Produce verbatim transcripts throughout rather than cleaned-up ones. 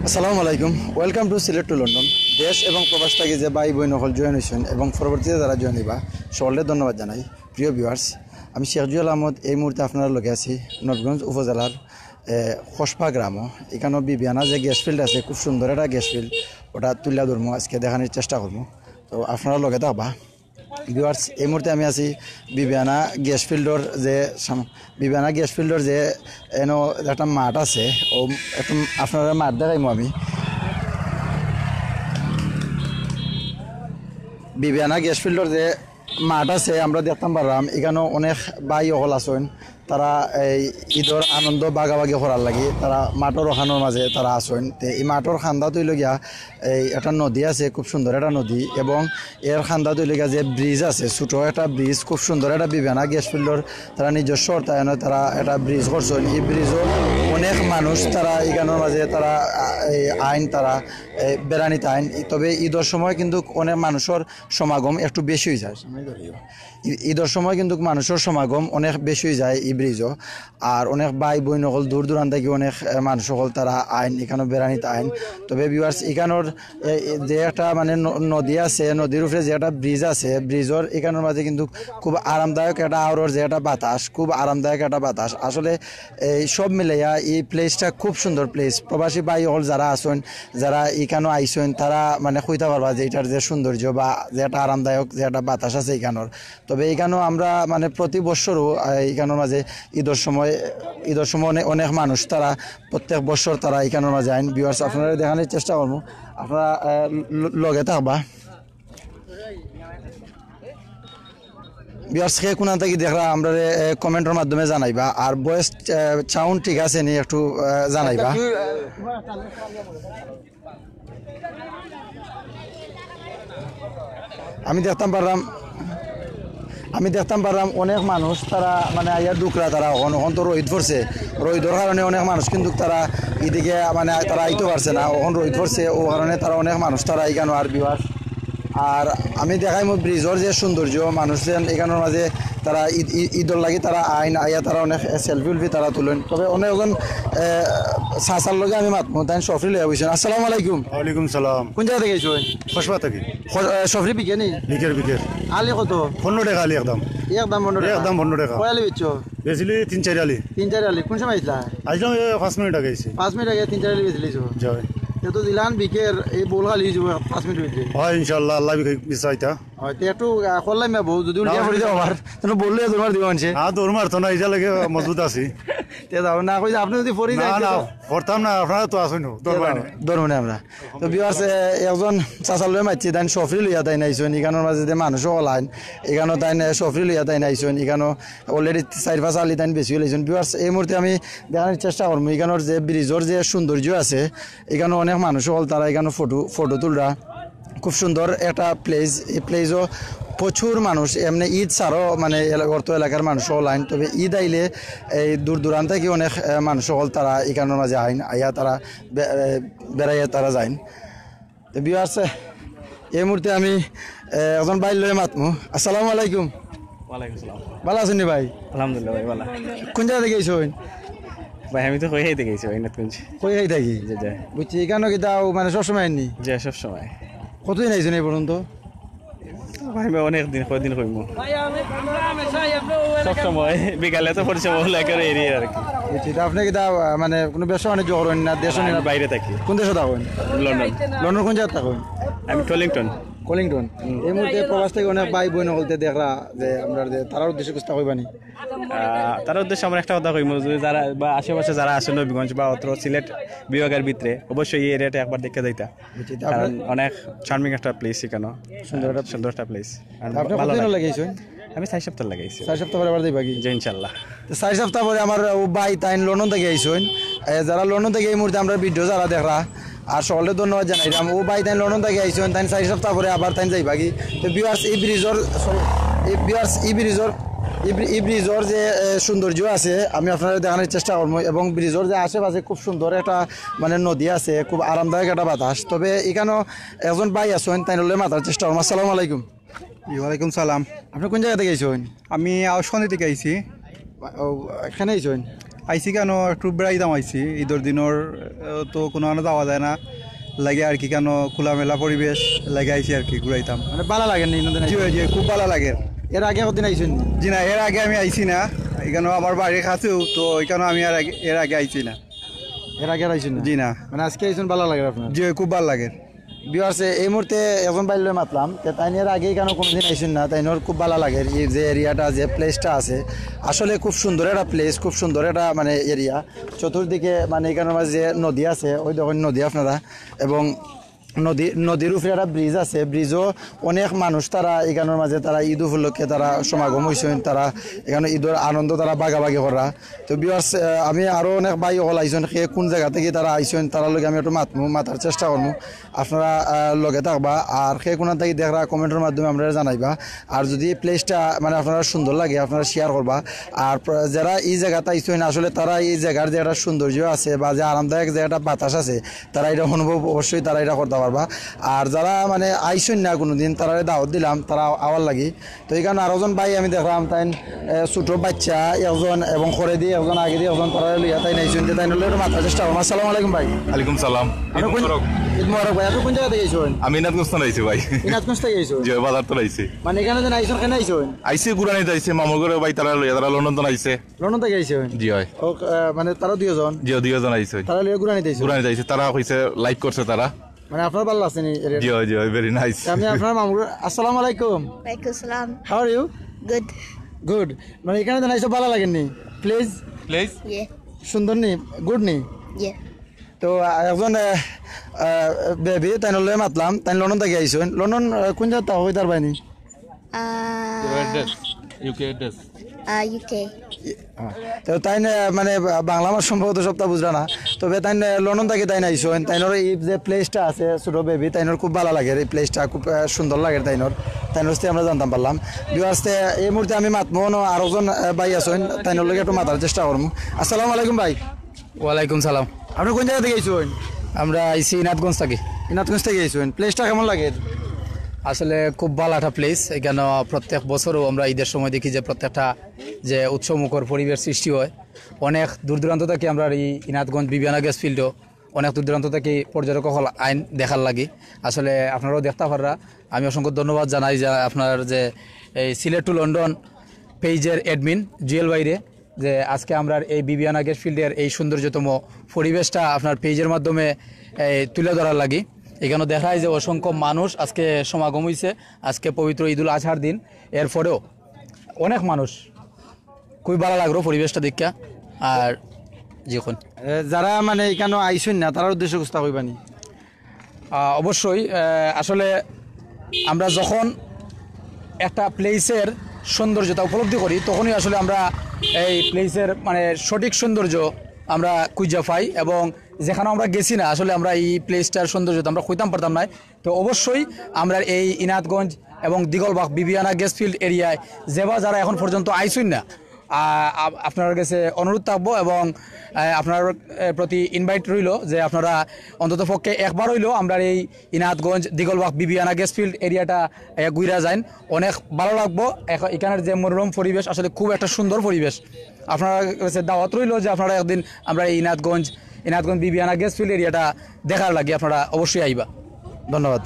আসসালামু আলাইকুম। Welcome to Sylhet to London। দেশ এবং প্রবাস থাকি যে ভাই বইন অকল জয়েন অইছইন এবং পরবর্তীতে যারা জয়েন অইবা, সকলরে ধন্যবাদ জানাই। প্রিয় ভিউয়ার্স, আমি শেখ জুয়েল আহমদ। এই মুহূর্তে আপনারার লগে আছি নবীগঞ্জ উপজেলার, এ, কসবা গ্রামো। ইকানো বিবিয়ানা যে গ্যাস ফিল্ড আছে, খুব সুন্দর একটা গ্যাস ফিল্ড, ওটা তুলিয়া ধরমু, আজকে দেখানির চেষ্টা করমু। তো আপনারা লগে থাকবা। ভিউয়ার্স, এই মুহূর্তে আমি আছি বিবিয়ানা গ্যাস ফিল্ডর যে সাম-, বিবিয়ানা গ্যাস ফিল্ডর যে এনো একটা মাঠ আছে, ও একটু আপনারারে মাঠ দেখাইমু আমি। বিবিয়ানা গ্যাস ফিল্ডর যে মাঠ আছে, আমরা দেখতাম পারলাম ইকানো অনেক ভাই অকল আছইন, তারা এই ঈদর আনন্দ ভাগাভাগি করার লাগি তারা মাঠর ওখানোর মাঝে তারা আছইন। তে এই মাঠর কান্দাত অইলো গিয়া এই একটা নদী আছে, খুব সুন্দর একটা নদী, এবং এর কান্দাত অইলো গিয়া যে ব্রিজ আছে, ছোট একটা ব্রিজ, খুব সুন্দর একটা বিবিয়ানা গ্যাস ফিল্ডর তারা নিজস্ব অর্থায়নে তারা একটা ব্রিজ করছইন। এই ব্রিজও অনেক মানুষ তারা ইকানোর মাঝে তারা, আ, এই আইন তারা, এ, বেড়ানিত আইন। তবে ঈদর সময় কিন্তু অনেক মানুষর সমাগম একটু বেশি অইযায়। ই-, ঈদর সময় কিন্তু মানুষর সমাগম অনেক বেশি অইযায় এই ব্রিজও। আর অনেক ভাই বইন অকল দূর দূরান্ত থাকি অনেক, এ, মানুষ অকল তারা আইন, ইকানো বেড়ানিত আইন। তবে ভিউয়ার্স, ইকানোর, এ, এ, যে একটা মানে ন-, নদী আছে, নদীর উপরে যে একটা ব্রিজ আছে, ব্রিজর ইকানোর মাঝে কিন্তু খুব আরামদায়ক একটা আওরর যে একটা বাতাস, খুব আরামদায়ক একটা বাতাস। আসলে এই সব মিলাইয়া এই প্লেসটা খুব সুন্দর প্লেস। প্রবাসী ভাই অকল যারা আছইন, যারা ইকানো আইছইন, তারা মানে কইতা পারবা যে ইটার যে সৌন্দর্য বা যে একটা আরামদায়ক যে একটা বাতাস আছে ইকানোর। তবে ইকানো আমরা মানে প্রতি বছরও, আহ, ইকানোর মাঝে ঈদর সময়, ঈদর সময় অনেক, অনেক মানুষ তারা প্রত্যেক বছর তারা ইকানোর মাঝে আইন। ভিউয়ার্স, আপনারারে দেখানির চেষ্টা করমু, আপনারা, আহ, ল-, লগে থাকবা। ভিউয়ার্স, কে কুনান থাকি দেখরা আমরারে, এ, কমেন্টর মাধ্যমে জানাইবা। আর ভয়েস, এ, সাউন্ড ঠিক আছে নি একটু, এ, জানাইবা। আমি দেখতাম পারলাম, আমি দেখতাম পারলাম অনেক মানুষ তারা মানে আইয়া ডুকরা তারা অখন, অখন তো রইদ পড়ছে, রইদর কারণে অনেক মানুষ কিন্তু তারা ইদিকে মানে তারা আইতো পারছে না, অখন রইদ পড়ছে, ও কারণে তারা অনেক মানুষ তারা ইকানো আর ভিউয়ার্স আর আমি দেখাইমু ব্রিজর যে সৌন্দর্য, মানুষ যেন ইকানোর মাঝে তারা ঈদ, ঈদ, ঈদর লাগি তারা আইন, আইয়া তারা অনেক সেলফি উলফি তারা তুলইন। তবে অনেক একজন, এ, চাচার লগে আমি মাতমু, তাইন সফরি লইয়া বইছইন। আসসালামু আলাইকুম। ওয়ালাইকুম সালাম। কোন জাগা থাকি আইছইন? কসবা থাকি। ক-, এ, সফরি বিকে নি? বিকের, বিকের। আলি কত? পনেরো টেকা আলি একদম। একদম পনেরো টেকা? একদম পনেরো টেকা। কয় আলি বেচছো? বেচিলি তিন চাইর আলি। তিন চাইর আলি। কোন সময় আইছলা? আইছলাম এই পাঁচ মিনিট আগে আইছি। পাঁচ মিনিট আগে তিন চাইর আলি বেচিলিছো? জি। এ তো দিলান বিকের, এই বউল খালি অইযিবো পাঁচ মিনিট ভিতরে। হয় ইনশাআল্লাহ, আল্লাহ বিকে বিচাইতা। হয়, তে একটু, আহ, করলাম না বউ, যদি উল্টা না, পড়ি যাও আবার, তাহলে বললে দৌড় মার দিবা মানষে। না, দৌড় মারতো না, ইটা লাগে মজবুত আছি। তে যাও না, কই যে আপনি যদি পড়ি না, যাইতে না, তো পড়তাম না, আপনারা তো আছইন, তে দৌড় যাও, মারে। দৌড় মানে আমরা। তো ভিউয়ার্স, এ, একজন চাচা লইয়া মাতছি, তাইন সফরি লইয়া তাইন আইছইন, ইকানোর মাঝে যে মানুষ অকল আইন, ইকানো তাইন, এ, সফরি লইয়া তাইন আইছইন, ইকানো already চাইর পাঁচ আলি তাইন বেচিলিছইন। ভিউয়ার্স, এই মুহূর্তে আমি দেখানির চেষ্টা করমু, ইকানোর যে ব্রিজর যে সৌন্দর্য আছে, ইকানো অনেক মানুষ অকল তারা ইকানো ফটো, ফটো তুলরা। খুব সুন্দর একটা প্লেস। এই প্লেসও প্রচুর মানুষ, এমনি ঈদ ছাড়াও মানে এলা-, অত্র এলাকার মানুষ অকল আইন। তবে ঈদ আইলে এই দূর দূরান্ত থাকি অনেক, এ, মানুষ অকল তারা ইকানোর মাঝে আইন, আইয়া তারা বে-, এ, বেড়াইয়া তারা যাইন। তো ভিউয়ার্স, এই মুহূর্তে আমি, এ, একজন ভাইর লগে মাতমু। আসসালামু আলাইকুম। ওয়ালাইকুম সালাম। ভালা আছইন নি ভাই? আলহামদুলিল্লাহ ভাই, ভালা। কোন জাগা থাকি আইছইন? ভাই, আমি তো কইহাই থাকি আইছি ভাই, নাথগঞ্জ। কইহাই থাকি? জি, জি। বুঝছি, ইকানো কিতা মানে সবসময় আইন নি? জি, সবসময়। কতদিন আইছইন এই পর্যন্ত? ভাই, আমি অনেক দিন, কয়দিন কইমু। সবসময় বিকালে তো পরিচয় বলে একেবারে এরিয়া আর কি। বুঝছি, তা আপনি কিতা, আহ, মানে কোনো ব্যবসা বাণিজ্য করইন না, দেশো নি না? আমি বাইরে থাকি। কোন দেশো থাকইন? লন্ডন। লন্ডন কোন জাগাত থাকইন? আমি টলিংটন। কলিংটন। এই মুহূর্তে প্রবাস থাকি অনেক ভাই বইন অকলতে দেখরা যে আমরা যে তারার উদ্দেশ্যে কুন্তা কইবা নি? আহ, তারার উদ্দেশ্যে আমার একটা কথা কইমু, যদি যারা বা আশেপাশে যারা আছইন নবীগঞ্জ বা অত্র সিলেট বিভাগর ভিতরে, অবশ্যই এই এরিয়াটা একবার দেখিয়া যাইতা। বুঝছি, তা কারণ আপনার অনেক চার্মিং একটা প্লেস ইকানো। সুন্দর একটা সুন্দর একটা প্লেস। আর তা আপনি ভালা কতদিন লাগে। লাগি আইছইন? আমি চাইর সপ্তাহ লাগি আইছি। চাইর সপ্তাহ পরে আবার যাইবা কি? জি, ইনশাআল্লাহ। তো চাইর সপ্তাহ পরে আমার ও ভাই তাইন লন্ডন থাকি আইছইন। এ, যারা লন্ডন থাকি এই মুহূর্তে আমরার ভিডিও যারা দেখরা, আর সকলরে ধন্যবাদ জানাইরাম। ও ভাই তাইন লন্ডন থাকি আইছইন, তাইন চাইর সপ্তাহ পরে আবার তাইন যাইবা কি? তো ভিউয়ার্স, এই ব্রিজর, সরি, এই ভিউয়ার্স, এই ব্রিজর, এই ব্রি-, এই ব্রিজর যে, এ, সৌন্দর্য আছে, আমি আপনারারে দেখানির চেষ্টা করমু। এবং ব্রিজর যে আশেপাশে খুব সুন্দর একটা, মানে, নদী আছে, খুব আরামদায়ক একটা বাতাস। তবে ইকানো একজন ভাই আছইন, তাইন লগে মাতার চেষ্টা করমু। আসসালামু আলাইকুম। জি, ওয়ালাইকুম সালাম। আপনি কোন জাগা থাকি আইছইন? আমি আউশকান্দি থাকি আইছি। ও, এখানো আইছইন? আইছি কেন, একটু বেড়াইতাম আইছি। ঈদর দিনর, আহ, তো কোনো আনো যাওয়া যায় না, লাগে আর কি। কেন, খোলামেলা পরিবেশ লাগে, আইছি আর কি, ঘুরাইতাম। মানে ভালা লাগের নি ইনো দিন জি আইছইন? ভাই, জি, খুব ভালা লাগের। এর আগে কতদিন আইছইন নি? জি না, এর আগে আমি আইছি না। এখানে আমার বাড়ির কাছেও তো, এখানে আমি আর আগে, এর আগে আইছি না। এর আগে আর আইছইন না? জি না। মানে আজকে আইছইন, ভালা লাগের আপনার? জি, খুব ভালা লাগের। ভিউয়ার্স, এই মুহূর্তে একজন ভাইর লগে মাতলাম, তে তাইন এর আগে এখানো কোনোদিন আইছইন না, তাইনর খুব ভালা লাগের। এই যে এরিয়াটা, যে প্লেসটা আছে, আসলে খুব সুন্দর একটা প্লেস, খুব সুন্দর একটা মানে এরিয়া। চতুর্দিকে মানে এখানোর মাঝে যে নদী আছে, ওই দেখইন নদী আপনারা, এবং নদী, নদীর উপরে একটা ব্রিজ আছে। ব্রিজও অনেক মানুষ তারা এখানোর মাঝে তারা ঈদ উপলক্ষে তারা সমাগম অইছইন, তারা এখানো ঈদর আনন্দ তারা ভাগাভাগি করা। তো ভিউয়ার্স, আমি আরো অনেক ভাই অকল আইছইন, কে কোন জাগা থাকি তারা আইছইন, তারার লগে আমি একটু মাতমু, মাতার চেষ্টা করমু। আপনারা, আহ, লগে থাকবা, আর কে কোন থাকি দেখরা কমেন্টর মাধ্যমে আমরারে জানাইবা। আর যদি এই প্লেসটা মানে আপনারার সুন্দর লাগে, আপনারা শেয়ার করবা। আর প্র-, যারা এই জাগাত আইছইন, আসলে তারা এই জাগার যে একটা সৌন্দর্য আছে বা যে আরামদায়ক যে একটা বাতাস আছে, তারা এটা অনুভব অবশ্যই তারা এটা করতা পারবা। আর যারা মানে আইছইন না কোনোদিন, তারারে দাওয়াত দিলাম, তারা আওয়ার লাগি। তো এখানো আরো জন ভাই আমি দেখলাম, তাইন, এ, ছোট বাচ্চা একজন এবং খরেদি একজন, আগেদি একজন, তারারে লইয়া তাইন আইছইন, তে তাইনর লগে একটু মাতার চেষ্টা করমু। আসসালামু আলাইকুম ভাই। ওয়ালাইকুম সালাম। আপনি কোন, ঈদ মোবারক ভাই। আপনি কোন জাগা থাকি আইছইন? আমি ইনাতগঞ্জ থাকি আইছি ভাই। ইনাতগঞ্জ থাকি আইছইন? জি, বাজার থাকি আইছি। মানে এখানো যে আইছইন, কেনে আইছইন? আইছি ঘুরানিত আইছি, মামুর ঘরো ভাই তারা লইয়া, তারা লন্ডন থাকি আইছে। লন্ডন থাকি আইছইন? জি অয়। ও, আহ, মানে তারা দুইজন? জি, দুইজন আইছে। তারা লইয়া ঘুরানিত আইছইন? ঘুরানিত আইছে, তারা কইছে লাইক করছে তারা। মানে আপনার ভালা লাগছে নি area? জি অয়, জি অয়, very nice। আমি আপনার মামুর, আসসালামু আলাইকুম। Walaikum salam. How are you? Good. Good. মানে এখানো যে আইছো, ভালা লাগের নি? Place please. Yeah. সুন্দর নি? গুড নি? Yeah. তো আহ, একজন, আহ, আহ, বেবি, তাইনর লগে মাতলাম, তাইন লন্ডন থাকি আইছইন। লন্ডন, আহ, কোন জাগাত থাকো, কইতার বাইনি? Uh, address, UK address. uh, U K. তো তাইন, আহ, মানে, বাংলা আমার সম্ভবত সবটা বুঝরা না, তবে তাইন, আহ, লন্ডন থাকি তাইন আইছইন। তাইনর এই যে প্লেসটা আছে, ছোট বেবি, তাইনর খুব ভালা লাগের এই প্লেসটা, খুব, আহ, সুন্দর লাগের তাইনর। তাইনর হস্তে আমরা জানতাম পারলাম। ভিউয়ার্স, এই মুহূর্তে আমি মাতমু, অনো আরো জন, আহ, ভাই আছইন, তাইনর লগে একটু মাতার চেষ্টা করমু। আসসালামু আলাইকুম ভাই। ওয়ালাইকুম সালাম। আপনি কোন জাগা থাকি আইছইন? আমরা আইছি ইনাতগঞ্জ থাকি। ইনাতগঞ্জ থাকি আইছইন। প্লেসটা কেমন লাগের? আসলে খুব ভালা একটা প্লেস। এখানো প্রত্যেক বছরও আমরা ঈদর সময় দেখি যে প্রত্যেকটা যে উৎসবমুখর পরিবেশ সৃষ্টি অয়। অনেক দূর দূরান্ত থাকি আমরার এই ইনাতগঞ্জ বিবিয়ানা গ্যাস ফিল্ডো অনেক দূর দূরান্ত থাকি পর্যটক অকল আইন দেখার লাগি। আসলে আপনারাও দেখতা পাররা। আমি অসংখ্য ধন্যবাদ জানাই যে আপনার যে এই সিলেট টু লন্ডন পেজর অ্যাডমিন জুয়েল ভাইরে, যে আজকে আমরার এই বিবিয়ানা গ্যাস ফিল্ডর এই সৌন্দর্যতম পরিবেশটা আপনার পেজর মাধ্যমে এই তুলে ধরার লাগি। এখানো দেখা যায় যে অসংখ্য মানুষ আজকে সমাগম অইছে। আজকে পবিত্র ঈদুল আজহার দিন, এরপরেও অনেক মানুষ। খুবই ভালা লাগলো পরিবেশটা দেখিয়া। আর জি, অখন এ, যারা মানে এখানো আইছইন না, তারার উদ্দেশ্যে কুন্তা কইবানি? আহ, অবশ্যই, আহ, আসলে আমরা যখন একটা প্লেসর সৌন্দর্যতা উপলব্ধি করি, তখনই আসলে আমরা এই প্লেসর মানে সঠিক সৌন্দর্য আমরা খুঁজা পাই, এবং যেখানো আমরা গেছি না, আসলে আমরা এই প্লেসটার সৌন্দর্যতা আমরা কইতাম পারতাম না। তো অবশ্যই আমরা এই ইনাতগঞ্জ এবং দিগলবাগ বিবিয়ানা গ্যাস ফিল্ড এরিয়ায় যেবা যারা এখন পর্যন্ত আইছইন না, আ-, আ-, আপনারার গেছে অনুরোধ থাকবো এবং, আ, আপনারার, এ, প্রতি ইনভাইট রইলো যে আপনারা অন্তত পক্ষে একবার অইলো আমরার এই ইনাতগঞ্জ দিগলবাগ বিবিয়ানা গ্যাস ফিল্ড এরিয়াটা, এ, ঘুরা যাইন। অনেক ভালা লাগবো। এখ-, এখানর যে মনোরম পরিবেশ, আসলে খুব একটা সুন্দর পরিবেশ। আপনারার গেছে দাওয়াত রইলো যে আপনারা একদিন আমরার এই ইনাতগঞ্জ, ইনাতগঞ্জ বিবিয়ানা গ্যাস ফিল্ড এরিয়াটা দেখার লাগি আপনারা অবশ্যই আইবা। ধন্যবাদ।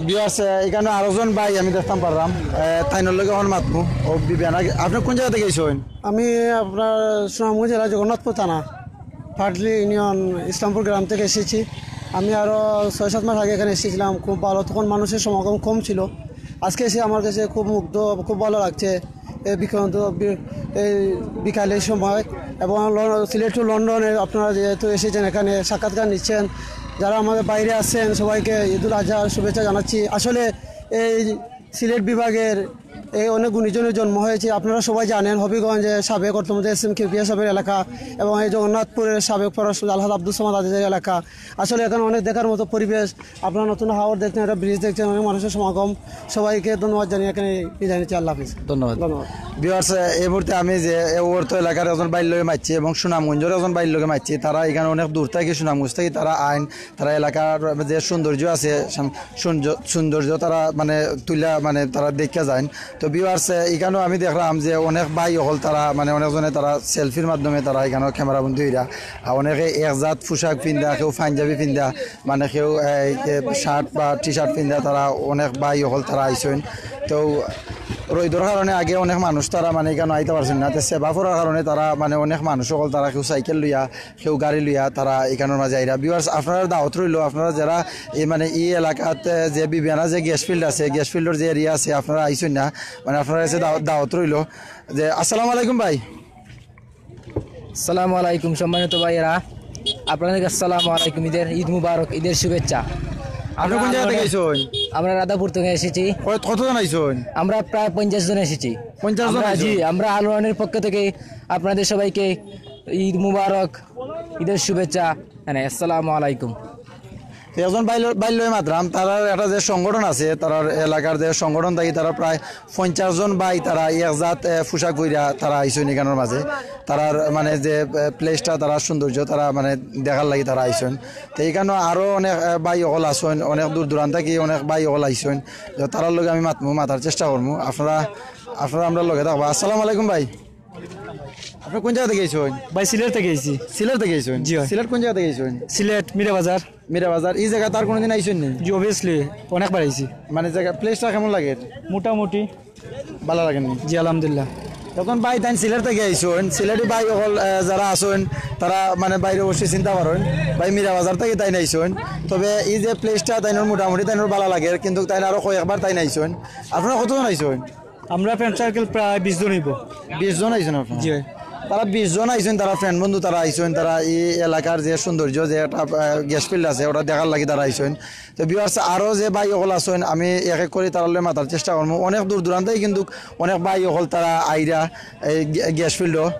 ভিউয়ার্স, এখানো আরো জন ভাই আমি দেখতাম পারলাম, এ, তাইনর লগে অখন মাতমু। ও বিবিয়ানা, আপনি কোন জাগা থাকি আইছইন? আমি আপনার সুনামগঞ্জ জেলা জগন্নাথপুর থানা পাটলি ইউনিয়ন ইসলামপুর গ্রাম থেকে এসেছি। আমি আরও ছয় সাত মাস আগে এখানে এসেছিলাম, খুব ভালো, তখন মানুষের সমাগম কম ছিল। আজকে এসে আমার কাছে খুব মুগ্ধ, খুব ভালো লাগছে। এই বিকেল, বি-, এই বিকালের সময় এবং ল-, সিলেট টু লন্ডনে আপনারা যেহেতু এসেছেন, এখানে সাক্ষাৎকার নিচ্ছেন, যারা আমাদের বাইরে আছেন সবাইকে ঈদুল আজহার শুভেচ্ছা জানাচ্ছি। আসলে এই সিলেট বিভাগের এই অনেক গুণীজনের জন্ম হয়েছে। আপনারা সবাই জানেন, হবিগঞ্জে সাবেক অর্থমন্ত্রী এস এম কিবরিয়া সাহেবের এলাকা এবং এই জগন্নাথপুরের সাবেক পররাষ্ট্র আলহাজ আব্দুস সামাদ আজিজের এলাকা। আসলে এখানে অনেক দেখার মতো পরিবেশ। আপনারা নতুন হাওর দেখছেন, একটা ব্রিজ দেখছেন, অনেক মানুষের সমাগম। সবাইকে ধন্যবাদ জানিয়ে এখানে বিদায় নিচ্ছি। আল্লাহ হাফিজ। ধন্যবাদ। ধন্যবাদ। ভিউয়ার্স, এই মুহূর্তে আমি যে এ অর্থ এলাকার একজন ভাইর লগে মাতছি এবং সুনামগঞ্জর একজন ভাইর লগে মাতছি, তারা এখানে অনেক দূর থাকি, সুনামগঞ্জ থাকি তারা আইন, তারা এলাকার যে সৌন্দর্য আছে, সৌন্দর্য, সৌন্দর্য তারা মানে তুলা মানে তারা দেখিয়া যাইন। তো ভিউয়ার্স, ইখানো আমি দেখলাম যে অনেক ভাই অকল তারা, মানে, অনেকজনে তারা সেলফির মাধ্যমে তারা ইখানো ক্যামেরা বন্দি অইরা। আর অনেকে এক জাত পোশাক পিন্দা, কেউ পাঞ্জাবি পিন্দা, মানে, কেউ, এ, এ, শার্ট বা টি শার্ট পিন্দা, তারা অনেক ভাই অকল তারা আইছইন। তো রইদর কারণে আগে অনেক মানুষ তারা, মানে, ইখানো আইতা পারছইন না। তো সেবা করার কারণে তারা, মানে, অনেক মানুষ অকল তারা কেউ সাইকেল লইয়া, কেউ গাড়ি লইয়া তারা ইখানোর মাঝে আইরা। ভিউয়ার্স, আপনারার দাওয়াত রইলো, আপনারা যারা এই, মানে, এই এলাকাত, এ, যে বিবিয়ানা যে গ্যাস ফিল্ড আছে, গ্যাস ফিল্ডর যে এরিয়া আছে, আপনারা আইছইন না, মানে, আপনারার কাছে দাও-, দাওয়াত রইলো। যে, আসসালামু আলাইকুম ভাই। আসসালামু আলাইকুম সম্মানিত ভাইয়েরা, আপনাদেরকে আসসালামু আলাইকুম, ঈদের, ঈদ মুবারক, ঈদের শুভেচ্ছা। আপনি কোন জায়গা থেকে আইছইন? আমরা রাধাপুর থেকে এসেছি। কত-, কতজন আইছইন? আমরা প্রায় পঞ্চাশ জন এসেছি। পঞ্চাশ জন আমরা, আইছইন? জি, আমরা আল রাওয়ানের পক্ষ থেকে আপনাদের সবাইকে ঈদ মুবারক, ঈদের শুভেচ্ছা, মানে, আসসালামু আলাইকুম। তো একজন ভাইর ল-, ভাইর লগে মাতরাম, তারার একটা যে সংগঠন আছে, তারার এলাকার যে সংগঠন থাকি তারা প্রায় পঞ্চাশ জন ভাই, তারা এক জাত, এ, পোশাক পইরা তারা আইছইন ইখানোর মাঝে। তারার, মানে, যে, এ, প্লেসটা, তারার সৌন্দর্য, তারা, মানে, দেখার লাগি তারা আইছইন। তো ইখানো আরো অনেক, এ, ভাই অকল আছইন, অনেক দূর দূরান্ত থাকি অনেক ভাই অকল আইছইন। তো তারার লগে আমি মাতমু, মাতার চেষ্টা করমু। আপনারা, আপনারা আমরার লগে থাকবা। আসসালামু আলাইকুম ভাই। আপনি কোন জায়গা থেকে আইছইন? ভাই, সিলেট থেকে আইছি। সিলেট থেকে আইছইন? জি, হয়। সিলেট কোন জায়গা থেকে আইছইন? সিলেট, মীরা বাজার। মীরা বাজার। এই জায়গাত আর কোনোদিন আইছইন নি? জি, obviously, অনেকবার আইছি। মানে, জায়গা, প্লেসটা কেমন লাগে? মোটামুটি। ভালা লাগে নি? জি, আলহামদুলিল্লাহ। এখন ভাই, তাইন সিলেট থেকে আইছইন, সিলেটি ভাই অকল, আহ, যারা আছইন, তারা, মানে, বাইরে অবশ্যই চিনতা পারইন। ভাই, মীরা বাজার থেকে তাইন আইছইন। তবে এই যে প্লেসটা, তাইনর মোটামুটি তাইনর ভালা লাগে, কিন্তু তাইন আরো কয়েকবার তাইন আইছইন। আপনারা কতজন আইছইন? আমরা ফ্রেন্ড সার্কেল প্রায় বিশ জন অইবো। বিশ জন আইছইন আপনারা? জি ভাই। তারা বিশ জন আইছইন, তারা ফ্রেন্ড বন্ধু, তারা আইছইন, তারা এই এলাকার যে সৌন্দর্য, যে একটা, আহ, গ্যাস ফিল্ড আছে, ওটা দেখার লাগি তারা আইছইন। তো ভিউয়ার্স, আরো যে ভাই অকল আছইন, আমি এক এক করি তারার লগে মাতার চেষ্টা করমু। অনেক দূর দূরান্ত থাকি কিন্তু অনেক ভাই অকল তারা আইরা এই গ্যা-, গ্যাস ফিল্ডও।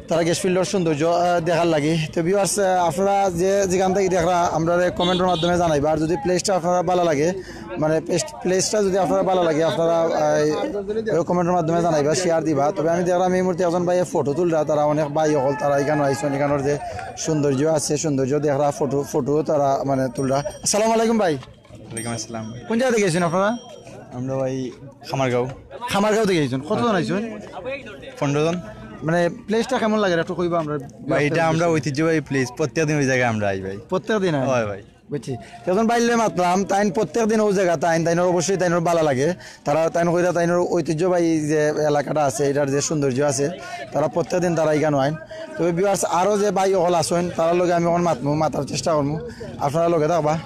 তারা গ্যাস ফিল্ডর সৌন্দর্য, আহ, দেখার লাগি। তো ভিউয়ার্স, আহ, আপনারা যে যেখান থেকে দেখরা, আমরারে কমেন্টর মাধ্যমে জানাইবা। আর যদি প্লেসটা আপনারা ভালা লাগে, মানে, প্লেস-, প্লেসটা যদি আপনারা ভালা লাগে, আপনারা, আহ, ওই কমেন্টর মাধ্যমে জানাইবা, শেয়ার দিবা। তবে আমি দেখলাম এই মুহূর্তে একজন ভাইয়ে ফটো তুলরা, তারা অনেক ভাই অকল, তারা ইখানো আইছইন, ইখানোর যে সৌন্দর্য আছে, সৌন্দর্য দেখরা, ফটো, ফটো তারা, মানে, তুলরা। আসসালামু আলাইকুম ভাই। ওয়ালাইকুম আসসালাম। কোন জায়গা থেকে আইছইন আপনারা? আমরা ভাই খামারগাঁও। খামারগাঁও থেকে আইছইন। কতজন আইছইন? পনেরো জন। মানে, প্লেসটা কেমন লাগে একটু কইবা আমরা? ভাই, এটা আমরা ঐতিহ্যবাহী প্লেস, প্রত্যেক দিন ওই জায়গায় আমরা আই ভাই। প্রত্যেক দিন আই? হয় ভাই। বুঝছি। এখন ভাইর লগে মাতলাম, তাইন প্রত্যেক দিন ওই জায়গা, তাইন, তাইনর অবশ্যই তাইনর ভালা লাগে। তারা, তাইন কইরা তাইনর ঐতিহ্যবাহী যে এলাকাটা আছে, এটার যে সৌন্দর্য আছে, তারা প্রত্যেক দিন তারা ইখানো আইন। তবে ভিউয়ার্স, আরো যে ভাই অকল আছইন, তারার লগে আমি এখন মাতমু, মাতার চেষ্টা করমু। আপনারা লগে থাকবা।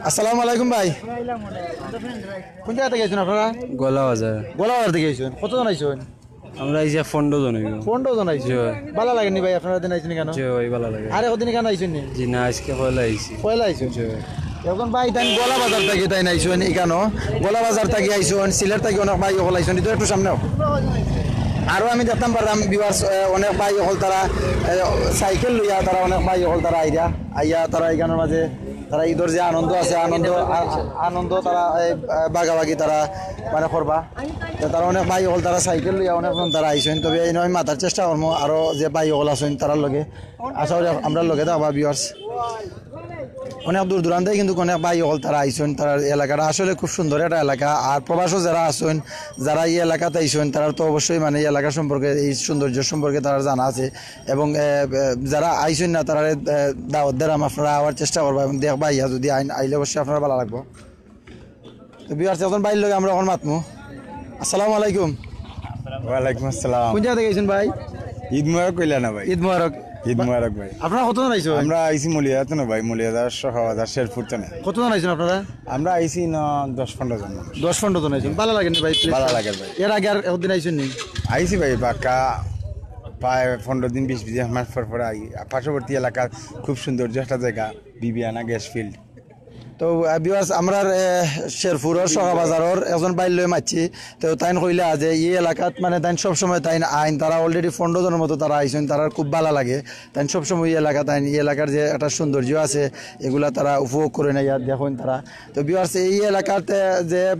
আসসালামু আলাইকুম ভাই। কোন জায়গা থেকে আইছইন আপনারা? গোলা বাজার। গোলা বাজার থেকে আইছইন। কতজন আইছইন? আমরা আইছি পনেরো জন অইবো। পনেরো জন আইছইন? জি ভাই। ভালা লাগে নি ভাই আপনারা দিন আইছইন কেন? জি ভাই, ভালা লাগে। আর একদিন কেন আইছইন নি? জি না, আজকে পয়লা আইছি। পয়লা আইছইন? জি ভাই। এখন ভাই, তাইন গোলা বাজার থাকি তাইন আইছইন ইখানো। গোলা বাজার থাকি আইছইন, সিলেট থাকি অনেক ভাই অকল আইছইন। ইতো একটু সামনে আও। আরো আমি দেখতাম পারলাম ভিউয়ার্স, আহ, অনেক ভাই অকল তারা, আহ, সাইকেল লইয়া তারা অনেক ভাই অকল তারা আইরা, আইয়া তারা ইখানোর মাঝে তারা ঈদর যে আনন্দ আছে, আনন্দ, আ-, আনন্দ তারা, এ, আ, ভাগাভাগি তারা মানে করবা। তো তারা অনেক ভাই অকল তারা সাইকেল লইয়া অনেকজন তারা আইছইন। তবে এই নয় মাতার চেষ্টা করমু আরো যে ভাই অকল আছইন তারার লগে। আশা করি আমরার লগে থাকবা ভিউয়ার্স। অনেক দূর দূরান্তে কিন্তু অনেক ভাই অকল তারা আইছইন। তারার এলাকাটা আসলে খুব সুন্দর একটা এলাকা। আর প্রবাসও যারা আছইন, যারা এই এলাকাত আইছইন, তারা তো অবশ্যই মানে এই এলাকা সম্পর্কে, এই সৌন্দর্য সম্পর্কে তারা জানা আছে। এবং, এ, এ, যারা আইছইন না, তারা, এ, দাওয়াত দিরাম, আপনারা আওয়ার চেষ্টা করবা এবং দেখবা, ইয়া যদি আইন, আইলে অবশ্যই আপনারা ভালা লাগবো। তো ভিউয়ার্স, এখন ভাইর লগে আমরা এখন মাতমু। আসসালামু আলাইকুম। ওয়ালাইকুম আসসালাম। কোন জায়গা থেকে আইছইন ভাই? ঈদ মুবারক কইলা না ভাই? ঈদ মুবারক। ঈদ মুবারক ভাই। আপনারা কতজন আইছইন? আমরা আইছি মৌলভীবাজার তো না ভাই, মৌলভীবাজার, শোভাবাজার, শেরপুর তো না। কতজন আইছইন আপনারা? আমরা আইছি না দশ পনেরো জন মানুষ। দশ পনেরো জন আইছইন। ভালা লাগে নি ভাই place? ভালা লাগে ভাই। এর আগে আর একদিন আইছইন নি? আইছি ভাই, বাক্কা প্রায় পনেরো দিন, বিশ দিন, এক মাস পর পর আই। পার্শ্ববর্তী এলাকার খুব সৌন্দর্য একটা জায়গা, বিবিয়ানা গ্যাস ফিল্ড। তো, আহ, ভিউয়ার্স, আমরার, আহ, শেরপুরর শোভাবাজারর একজন ভাইর লগে মাতছি। তো তাইন কইলা যে এই এলাকাত মানে তাইন সবসময় তাইন আইন, তারা already পনেরো জনর মতো তারা আইছইন, তারার খুব ভালা লাগে। তাইন সবসময় এই এলাকাত আইন, এই এলাকার যে একটা সৌন্দর্য আছে, এগুলা তারা উপভোগ করইন, ইয়া দেখইন তারা। তো ভিউয়ার্স, এই এলাকাতে যে, আহ,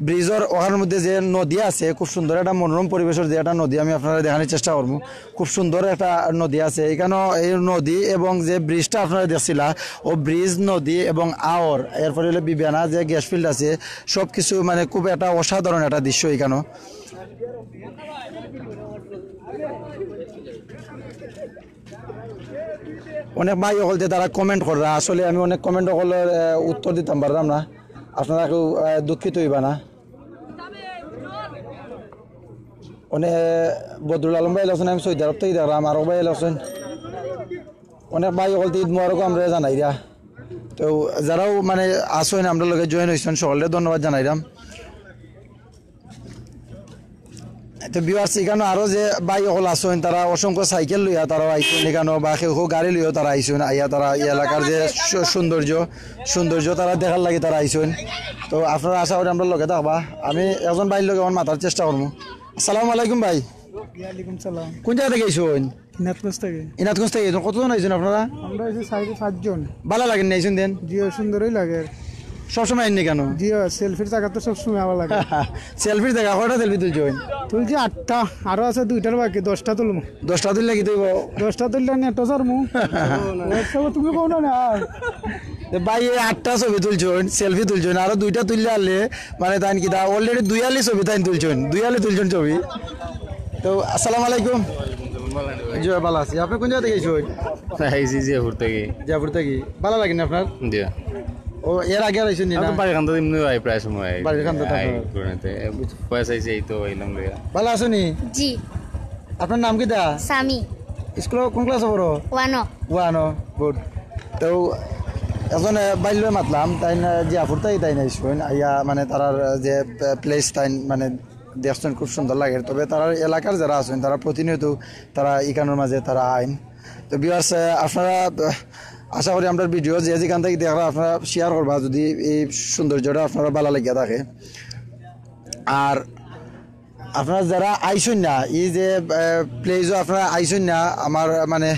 ব্রিজর ওখানর মধ্যে যে নদী আছে, খুব সুন্দর একটা মনোরম পরিবেশর যে একটা নদী, আমি আপনারারে দেখানির চেষ্টা করমু। খুব সুন্দর একটা নদী আছে। ইখানো এই নদী এবং যে ব্রিজটা আপনারা দেখছিলা, ও ব্রিজ, নদী এবং আর এরপরে অইলো বিবিয়ানা যে গ্যাস ফিল্ড আছে, সব কিছু মানে খুব একটা অসাধারণ একটা দৃশ্য এখানো। অনেক ভাই অকলতে তারা কমেন্ট কররা, আসলে আমি অনেক কমেন্ট অকলর, আহ, উত্তর দিতাম পারলাম না, আপনারা কেউ, আহ, দুঃখিত অইবা না। অনেক বদরুল আলম ভাই আছইন, আমি সৌদি আরব থাকি দেখরাম, আরো ভাই আছইন। অনেক ভাই অকলতে ঈদ মোবারক আমরা জানাইরা। তো যারাও মানে আছইন, আমরার লগে জয়েন অইছইন, সকলরে ধন্যবাদ জানাইরাম। তো ভিউয়ার্স, এখানো আরো যে ভাই অকল আছইন, তারা অসংখ্য সাইকেল লইয়া তারা আইছইন এখানো, বা কেউ কেউ গাড়ি লইয়াও তারা আইছইন, আইয়া তারা এই এলাকার যে সু-, সৌন্দর্য, সৌন্দর্য তারা দেখার লাগি তারা আইছইন। তো আপনারা আশা করি আমরার লগে থাকবা। আমি একজন ভাইর লগে আমার মাতার চেষ্টা করমু। আসসালামু আলাইকুম ভাই। ওয়ালাইকুম সালাম। কোন জাগা থাকি আইছইন? ইনাতগঞ্জ থাকি। ইনাতগঞ্জ থাকি আইছইন। কতজন আইছইন আপনারা? আমরা আইছি চাইর পাঁচজন। ভালা লাগের নি আইছইন দেন? জি, সুন্দরই লাগে। সবসময় আইন নি কেনে? জি, সেলফির জাগা তো সবসময় আওয়া লাগে। সেলফির জাগা, কয়টা সেলফি তুলছইন? তুলছি আটটা, আরো আছে দুইটার বাকি, দশটা তুলমু। দশটা তুললে কিতা অইবো? দশটা তুললে নেটো ছাড়মু। তুমি কও না, না। এ ভাই, এই আটটা ছবি তুলছইন, সেলফি তুলছইন, আরো দুইটা তুললে আলে, মানে, তাইন কিতা, already দুই আলি ছবি তাইন তুলছইন, দুই আলি তুলছইন ছবি। তো, আসসালামু আলাইকুম। জি, ভালা আছি। আপনি কোন জাগা থাকি আইছইন? আইছি জিয়াপুর থাকি। জিয়াপুর থাকি। ভালা লাগের নি আপনার? জি। ও, এর আগে আর আইছইন নি না? বাড়ির কান্দাত এমনি আই প্রায় সময়। বাড়ির কান্দাত আই, আপনার? ঘুরাইতে। পয়সা আইছে, এই তো আইলাম লইয়া। ভালা আছইন নি? জি। আপনার নাম কিতা? সামি। স্কুলো কোন ক্লাসো পড়ো? ওয়ানো। ওয়ানো, গুড। তো একজন, এ, ভাইর লগে মাতলাম, তাইন, এ, জিয়াপুর থাকি তাইন আইছইন, আইয়া মানে তারার, এ, যে, এ, প্লেস তাইন মানে দেখছইন খুব সুন্দর লাগের। তবে তারার এলাকার যারা আছইন, তারা প্রতিনিয়ত তারা ইখানোর মাঝে তারা আইন। তো ভিউয়ার্স, এ, আপনারা, এ, আশা করি আমরার ভিডিও যে যেখান থাকি দেখরা আপনারা শেয়ার করবা, যদি এই সৌন্দর্যটা আপনারা ভালা লাগিয়া থাকে। আর আপনারা যারা আইছইন না, এই যে, আহ, প্লেসও আপনারা আইছইন না, আমার, মানে,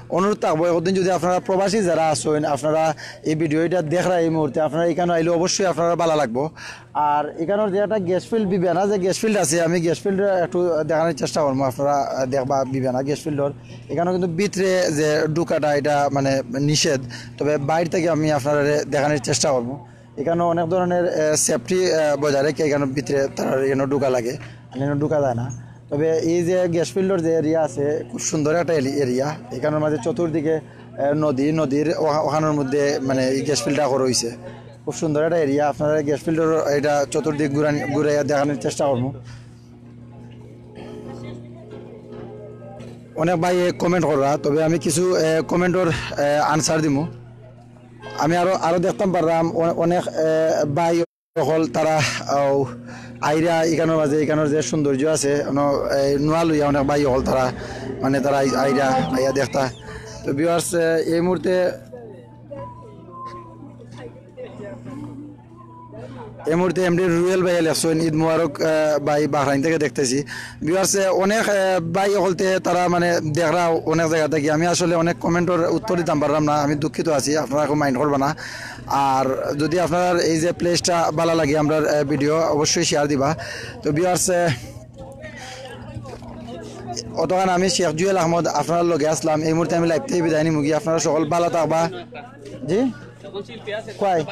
অনুরোধ থাকবো, একদিন যদি আপনারা প্রবাসী যারা আছইন, আপনারা এই ভিডিও ইটা দেখরা এই মুহূর্তে, আপনারা ইখানো আইলে অবশ্যই আপনারা ভালা লাগবো। আর ইখানোর যে একটা গ্যাস ফিল্ড, বিবিয়ানা যে গ্যাস ফিল্ড আছে, আমি গ্যাস ফিল্ড একটু দেখানির চেষ্টা করমু, আপনারা, আহ, দেখবা বিবিয়ানা গ্যাস ফিল্ডর। ইখানো কিন্তু ভিতরে যে ঢুকাটা, ইটা, মানে, নিষেধ, তবে বাইর থাকি আমি আপনারারে দেখানির চেষ্টা করমু। ইখানো অনেক ধরনের, আহ, সেফটি, আহ, বজায় রাখিয়া ইখানোর ভিতরে তারার ইখানো ঢুকা লাগে, আর ইখানো ঢুকা যায় না। তবে এই যে গ্যাস ফিল্ডর যে এরিয়া আছে, খুব সুন্দর একটা এলি-, এরিয়া। ইখানোর মাঝে চতুর্দিকে, আহ, নদী, নদীর ওহা-, ওখানোর মধ্যে মানে এই গ্যাস ফিল্ডটা করা অইছে। খুব সুন্দর একটা এরিয়া। আপনারা গ্যাস ফিল্ডর ইটা চতুর্দিক ঘুরানি-, ঘুরাইয়া দেখানির চেষ্টা করমু। অনেক ভাইয়ে কমেন্ট কররা, তবে আমি কিছু, আহ, কমেন্টর, আহ, আনসার দিমু। আমি আরো, আরো দেখতাম পাররাম অ-, অনেক, এ, ভাই অকল তারা, আও, আইরা ইখানোর মাঝে, ইখানোর যে সৌন্দর্য আছে, অনো, এ, নুয়া লইয়া অনেক ভাই অকল তারা, মানে, তারা আই-, আইরা, আইয়া দেখতা। তো ভিউয়ার্স, এ, এই মুহূর্তে এই মুহূর্তে এমডি রুয়েল ভাইয়ে লেখছইন, "ঈদ মোবারক, আহ, ভাই, বাহরাইন থেকে দেখতেছি।" ভিউয়ার্স, আহ, অনেক, আহ, ভাই অকলতে তারা মানে দেখরা অনেক জাগা থাকি। আমি আসলে অনেক কমেন্টর উত্তর দিতাম পারলাম না, আমি দুঃখিত আছি, আপনারা কেউ মাইন্ড করবা না। আর যদি আপনার এই যে প্লেসটা ভালা লাগে, আমরার, আহ, ভিডিও অবশ্যই শেয়ার দিবা। তো ভিউয়ার্স, আহ, অতক্ষণ আমি শেখ জুয়েল আহমদ আপনার লগে আসলাম। এই মুহূর্তে আমি লাইভ থেকে বিদায় নিমুগি, আপনারা সকল ভালা থাকবা। জি? কয়?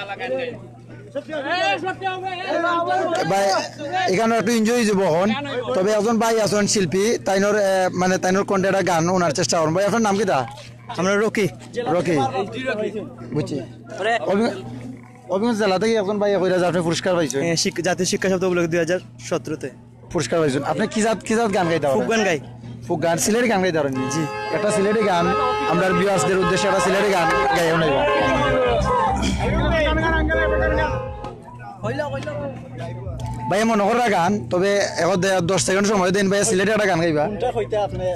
ভাই, ইখানো একটু এনজয় অইযিবো অখন। তবে একজন ভাই আছইন শিল্পী, তাইনর, এ, মানে তাইনর কণ্ঠে একটা গান হুনার চেষ্টা করমু। ভাই, আপনার নাম কিতা? আমরা রকি। রকি। বুঝছি। অভি-, অভিগঞ্জ জেলা থাকি একজন ভাই কইরা যে আপনি পুরস্কার পাইছইন। হ্যাঁ, শিক-, জাতীয় শিক্ষা সপ্তাহ উপলক্ষে দুই হাজার সতেরোতে। পুরস্কার পাইছইন। আপনি কি জাত, কি জাত গান গাইতা পারইন? ফোক গান গাই। ফোক গান, সিলেটি গান গাইতা পারইন? জি। একটা সিলেটি গান, আমরার ভিউয়ার্সদের উদ্দেশ্যে একটা সিলেটি গান গাইয়া হুনাইবা। ভাই, মনো কররা গান, তবে এখন দে-, দশ সেকেন্ড সময় দেইন ভাই, সিলেটি একটা গান গাইবা।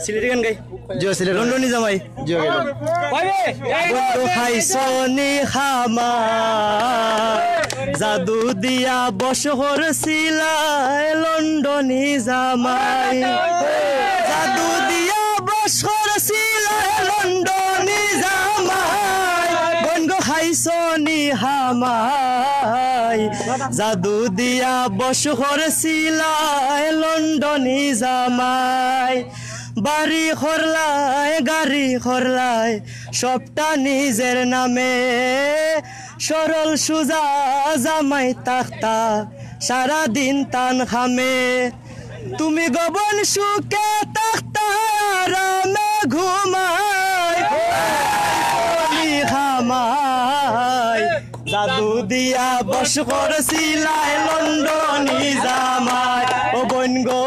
সিলেটি গান গাই। জি, সিলেটি। লন্ডনি জামাই। জি, গাইবা। বন্ধু খাইছনি হামাই, জাদু দিয়া বশ করছিলায় লন্ডনি জামাই। জাদু দিয়া বশ করছিলায় লন্ডনি জামাই। বন্ধু খাইছনি হামাই, জাদু দিয়া বশ করছিলায় লন্ডনি জামাই। বাড়ি করলায়, গাড়ি করলায়, সবটা নিজের নামে। সরল সুজা জামাই তাখতা, সারাদিন তান খামে। তুমি গবন সুখে তাখতা, আরামে ঘুমাই, কলি খামাই। জাদু দিয়া বশ করছিলায় লন্ডনি জামাই, ও বইন গো,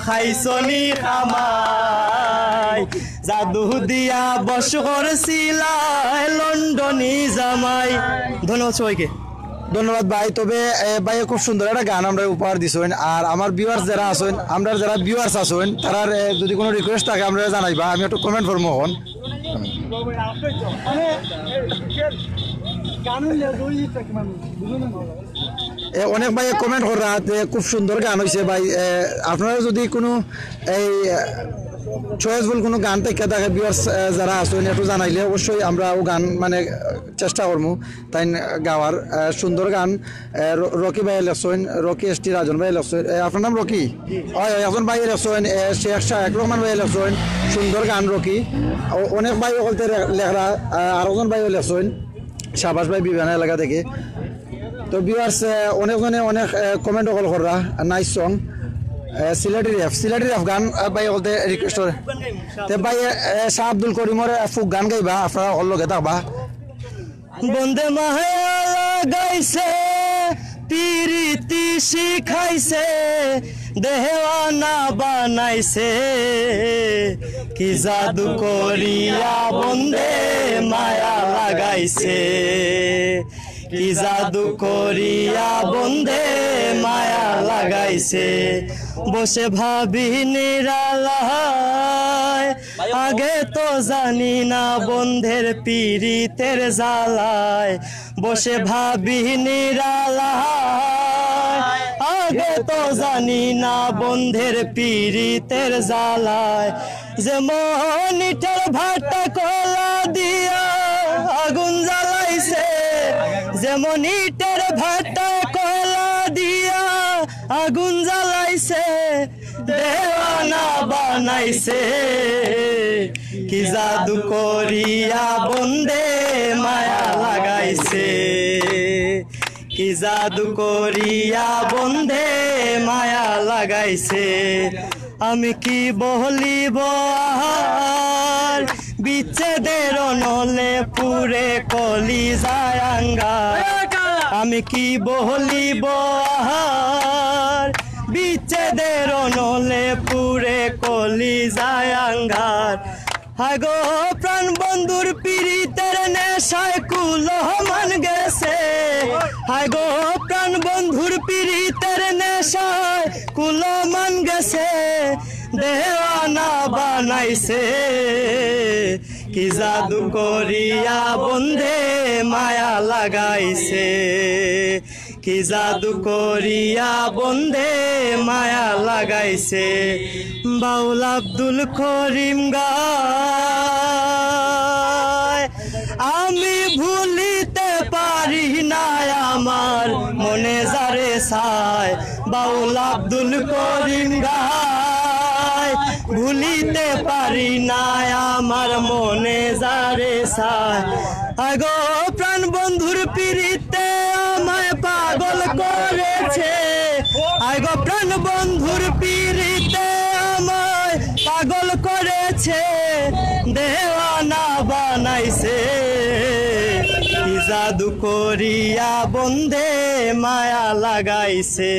খাইছনি খামাই। জাদু দিয়া বশ করছিলায় লন্ডনি জামাই। ধন্যবাদ সবাইকে। ধন্যবাদ ভাই। তবে, এ, ভাইয়ে খুব সুন্দর একটা গান আমরারে উপহার দিছইন। আর আমার viewers যারা আছইন, আমরার যারা viewers আছইন, তারার, এ, যদি কোনো request থাকে, আমরারে জানাইবা, আমি একটু comment করমু অখন। এ, অনেক ভাইয়ে comment কররা যে খুব সুন্দর গান অইছে ভাই। এ, আপনারা যদি কোনো এই, এ, choiceful কোনো গান থাকি থাকে, viewers, এ, যারা আছইন, একটু জানাইলে অবশ্যই আমরা অউ গান মানে, এ, চেষ্টা করমু তাইন গাওয়ার। এ, সুন্দর গান, এ, র-, রকি ভাইয়ে লেখছইন, রকি এস টি রাজন ভাইয়ে লেখছইন। এ, আপনার নাম রকি? অয়, অয়, একজন ভাইয়ে লেখছইন, এ, শেখ শায়েক রহমান ভাইয়ে লেখছইন, সুন্দর গান রকি। অ-, অনেক ভাই অকলতে রে-, লেখরা, এ, আরোজন ভাইয়ে লেখছইন, শাবাশ ভাই বিবেনা এলাকা থাকি। তো viewers, এ, অনেকজনে অনেক, এ, comment অকল কররা, nice song। এ, সিলেটি rap, সিলেটি rap গান, এ, ভাই অকলতে request করে। তে ভাই, এ, এ, শাহ আব্দুল করিমর, এ, folk গান গাইবা, আপনারা অকল লগে থাকবা। বন্দে মায়া লাগাইছে, পিরিতি শিখাইছে, দেওয়ানা বানাইছে। কি জাদু করিয়া বন্দে মায়া লাগাইছে, কি জাদু করিয়া বন্দে মায়া লাগাইছে। বসে ভাবি নিরালায়, আগে তো জানি না বন্ধের পিরিতের জ্বালায়। বসে ভাবি নিরালায়, আগে তো জানি না বন্ধের পিরিতের জ্বালায়। যেমন ইটের ভাটা কয়লা দিয়া আগুন জ্বালাইছে, যেমন ইটের ভাটা কয়লা দিয়া আগুন জ্বালাইছে, দেওয়ানা বানাইছে। কি জাদু করিয়া বন্দে মায়া লাগাইছে, কি জাদু করিয়া বন্দে মায়া লাগাইছে। আমি কি বলিব আর, বিচ্ছেদের অনলে পুড়ে কলিজায় আঙ্গার। আমি কি বলিব আর, বিচ্ছেদের অনলে পুড়ে কলিজায় আঙ্গার। হায় গো প্রাণ বন্ধুর পিরিতের নেশায় কুলমান গেছে। হায় গো প্রাণ বন্ধুর পিরিতের নেশায় কুলমান গেছে। দেওয়ানা বানাইছে, কি জাদু করিয়া বন্দে মায়া লাগাইছে। কি জাদু করিয়া বন্দে মায়া লাগাইছে। বাউল আব্দুল করিম গায়, আমি ভুলিতে পারি না আমার মনে যারে চায়। বাউল আব্দুল করিম গায়, ভুলিতে পারি না আমার মনে যারে চায়। আগো প্রাণ বন্ধুর পিরিতে আমায় পাগল করেছে। আগো প্রাণ বন্ধুর পিরিতে আমায় পাগল করেছে, দেওয়ানা বানাইছে। কি জাদু করিয়া বন্দে মায়া লাগাইছে,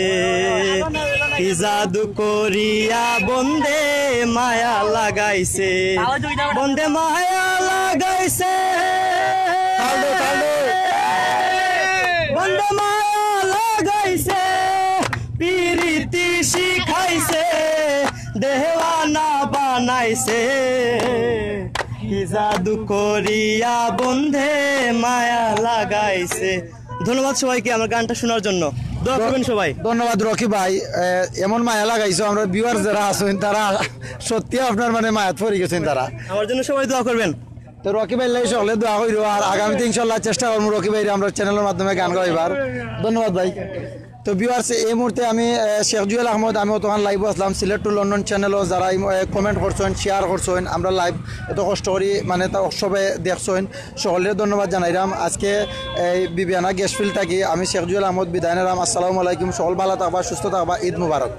কি জাদু করিয়া বন্দে মায়া লাগাইছে। বন্দে মায়া লাগাইছে, বন্দে মায়া লাগাইছে, পিরিতি শিখাইছে, দেওয়ানা বানাইছে। কি জাদু করিয়া বন্দে মায়া লাগাইছে। ধন্যবাদ সবাইকে আমার গানটা শোনার জন্য। দোয়া করবেন সবাই। ধন্যবাদ রকি ভাই, এ, এমন মায়া লাগাইছো, আমরা viewers যারা আছইন তারা সত্যি আপনার মানে মায়াত পড়ি গেছইন তারা। আমার জন্য সবাই দোয়া করবেন। তো রকি ভাইর লাগি সকলে দোয়া করিও, আর আগামীতে ইনশাআল্লাহ চেষ্টা করমু রকি ভাইরে আমরা channel-র মাধ্যমে গান গাওয়াইবার। ধন্যবাদ ভাই। তো ভিউয়ার্স, এই মুহূর্তে আমি আহ, শেখ জুয়েল আহমদ, আমি অতখান লাইভও আছলাম সিলেট টু লন্ডন চ্যানেলও, যারা কমেন্ট করছইন, শেয়ার করছইন, আমরা লাইভ এত কষ্ট করি মানে তা সবে দেখছইন, সকলরে ধন্যবাদ জানাইরাম। আজকে এই বিবিয়ানা গ্যাস ফিল্ড থাকি আমি শেখ জুয়েল আহমদ বিদায় নিলাম। আসসালামু আলাইকুম, সকল ভালা থাকবা, সুস্থ থাকবা, ঈদ মুবারক।